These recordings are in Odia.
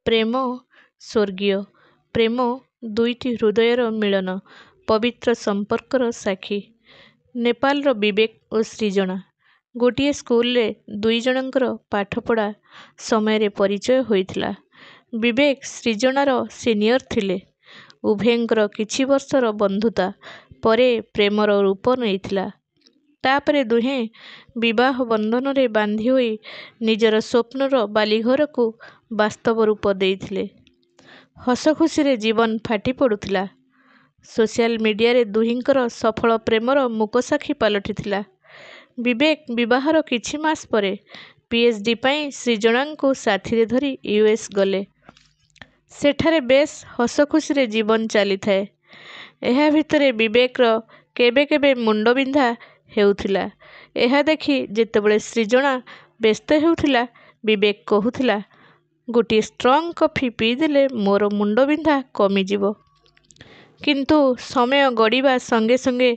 ପ୍ରେମ ସ୍ୱର୍ଗୀୟ। ପ୍ରେମ ଦୁଇଟି ହୃଦୟର ମିଳନ, ପବିତ୍ର ସମ୍ପର୍କର ସାକ୍ଷୀ। ନେପାଳର ବିବେକ ଓ ସୃଜନା। ଗୋଟିଏ ସ୍କୁଲରେ ଦୁଇଜଣଙ୍କର ପାଠପଢ଼ା ସମୟରେ ପରିଚୟ ହୋଇଥିଲା। ବିବେକ ସୃଜନାର ସିନିୟର ଥିଲେ। ଉଭୟଙ୍କର କିଛି ବର୍ଷର ବନ୍ଧୁତା ପରେ ପ୍ରେମର ରୂପ ନେଇଥିଲା। ତାପରେ ଦୁହେଁ ବିବାହ ବନ୍ଧନରେ ବାନ୍ଧି ହୋଇ ନିଜର ସ୍ୱପ୍ନର ବାଲିଘରକୁ ବାସ୍ତବ ରୂପ ଦେଇଥିଲେ। ହସଖୁସିରେ ଜୀବନ ଫାଟି ପଡ଼ୁଥିଲା। ସୋସିଆଲ ମିଡିଆରେ ଦୁହିଁଙ୍କର ସଫଳ ପ୍ରେମର ମୂକସାକ୍ଷୀ ପାଲଟିଥିଲା। ବିବେକ ବିବାହର କିଛି ମାସ ପରେ ପିଏଚ୍‌ଡି ପାଇଁ ସୃଜନାଙ୍କୁ ସାଥିରେ ଧରି ୟୁଏସ୍ ଗଲେ। ସେଠାରେ ବେଶ୍ ହସଖୁସିରେ ଜୀବନ ଚାଲିଥାଏ। ଏହା ଭିତରେ ବିବେକର କେବେ କେବେ ମୁଣ୍ଡବିନ୍ଧା ହେଉଥିଲା। ଏହା ଦେଖି ଯେତେବେଳେ ସୃଜନା ବ୍ୟସ୍ତ ହେଉଥିଲା, ବିବେକ କହୁଥିଲା, ଗୋଟିଏ ଷ୍ଟ୍ରଙ୍ଗ କଫି ପିଇଦେଲେ ମୋର ମୁଣ୍ଡବିନ୍ଧା କମିଯିବ। କିନ୍ତୁ ସମୟ ଗଡ଼ିବା ସଙ୍ଗେ ସଙ୍ଗେ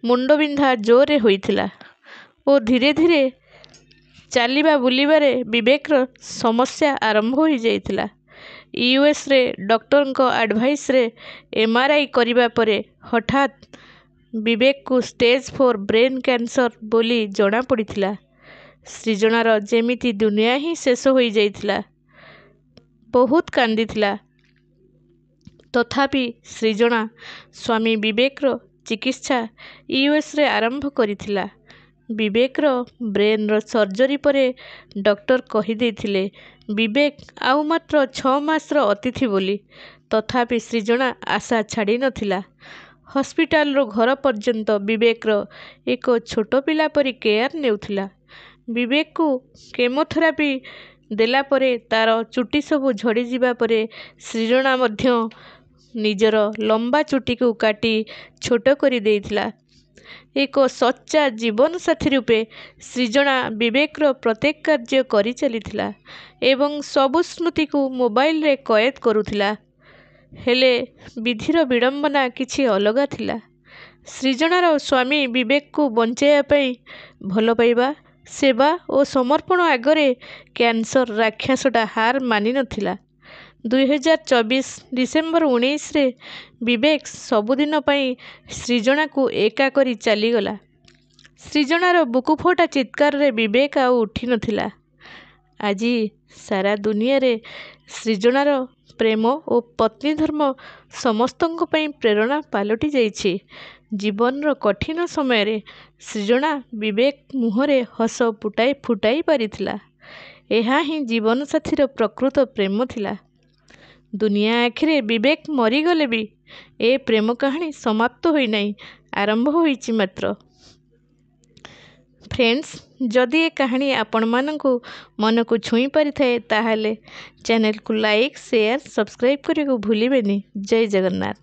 ମୁଣ୍ଡବିନ୍ଧା ଜୋରରେ ହୋଇଥିଲା ଓ ଧୀରେ ଧୀରେ ଚାଲିବା ବୁଲିବାରେ ବିବେକର ସମସ୍ୟା ଆରମ୍ଭ ହୋଇଯାଇଥିଲା। ୟୁଏସ୍‌ରେ ଡକ୍ଟରଙ୍କ ଆଡଭାଇସ୍‌ରେ ଏମ୍ଆର୍‌ଆଇ କରିବା ପରେ ହଠାତ୍ ବିବେକକୁ ଷ୍ଟେଜ୍ 4 ବ୍ରେନ୍ କ୍ୟାନ୍ସର ବୋଲି ଜଣାପଡ଼ିଥିଲା। ସୃଜନାର ଯେମିତି ଦୁନିଆ ହିଁ ଶେଷ ହୋଇଯାଇଥିଲା। ବହୁତ କାନ୍ଦିଥିଲା। ତଥାପି ସୃଜନା ସ୍ୱାମୀ ବିବେକର ଚିକିତ୍ସା ୟୁଏସ୍‌ରେ ଆରମ୍ଭ କରିଥିଲା। ବିବେକର ବ୍ରେନ୍‌ର ସର୍ଜରୀ ପରେ ଡକ୍ଟର କହିଦେଇଥିଲେ ବିବେକ ଆଉ ମାତ୍ର 6 ମାସର ଅତିଥି ବୋଲି। ତଥାପି ସୃଜନା ଆଶା ଛାଡ଼ିନଥିଲା। ହସ୍ପିଟାଲରୁ ଘର ପର୍ଯ୍ୟନ୍ତ ବିବେକର ଏକ ଛୋଟ ପିଲା ପରି କେୟାର ନେଉଥିଲା। ବିବେକକୁ କେମୋଥେରାପି ଦେଲା ପରେ ତାର ଚୁଟି ସବୁ ଝଡ଼ିଯିବା ପରେ ସୃଜନା ମଧ୍ୟ ନିଜର ଲମ୍ବା ଚୁଟିକୁ କାଟି ଛୋଟ କରି ଦେଇଥିଲା। ଏକ ସଚ୍ଚା ଜୀବନସାଥୀ ରୂପେ ସୃଜନା ବିବେକର ପ୍ରତ୍ୟେକ କାର୍ଯ୍ୟ କରିଚାଲିଥିଲା ଏବଂ ସବୁ ସ୍ମୃତିକୁ ମୋବାଇଲରେ କଏଦ କରୁଥିଲା। ହେଲେ ବିଧିର ବିଡ଼ମ୍ବନା କିଛି ଅଲଗା ଥିଲା। ସୃଜନାର ସ୍ୱାମୀ ବିବେକକୁ ବଞ୍ଚାଇବା ପାଇଁ ଭଲପାଇବା, ସେବା ଓ ସମର୍ପଣ ଆଗରେ କ୍ୟାନ୍ସର ରାକ୍ଷସଟା ହାର ମାନିନଥିଲା। 2024 ଡିସେମ୍ବର 19ରେ ବିବେକ ସବୁଦିନ ପାଇଁ ସୃଜନାକୁ ଏକା କରି ଚାଲିଗଲା। ସୃଜନାର ବୁକୁଫଟା ଚିତ୍କାରରେ ବିବେକ ଆଉ ଉଠିନଥିଲା। ଆଜି ସାରା ଦୁନିଆରେ ସୃଜନାର ପ୍ରେମ ଓ ପତ୍ନୀଧର୍ମ ସମସ୍ତଙ୍କ ପାଇଁ ପ୍ରେରଣା ପାଲଟି ଯାଇଛି। ଜୀବନର କଠିନ ସମୟରେ ସୃଜନା ବିବେକ ମୁହଁରେ ହସ ଫୁଟାଇ ପାରିଥିଲା। ଏହା ହିଁ ଜୀବନସାଥୀର ପ୍ରକୃତ ପ୍ରେମ ଥିଲା। ଦୁନିଆ ଆଖିରେ ବିବେକ ମରିଗଲେ ବି ଏ ପ୍ରେମ କାହାଣୀ ସମାପ୍ତ ହୋଇନାହିଁ, ଆରମ୍ଭ ହୋଇଛି ମାତ୍ର। ଫ୍ରେଣ୍ଡସ୍, ଯଦି ଏ କାହାଣୀ ଆପଣମାନଙ୍କୁ ମନକୁ ଛୁଇଁ ପାରିଥାଏ, ତାହେଲେ ଚ୍ୟାନେଲକୁ ଲାଇକ୍, ସେୟାର, ସବସ୍କ୍ରାଇବ୍ କରିବାକୁ ଭୁଲିବେନି। ଜୟ ଜଗନ୍ନାଥ।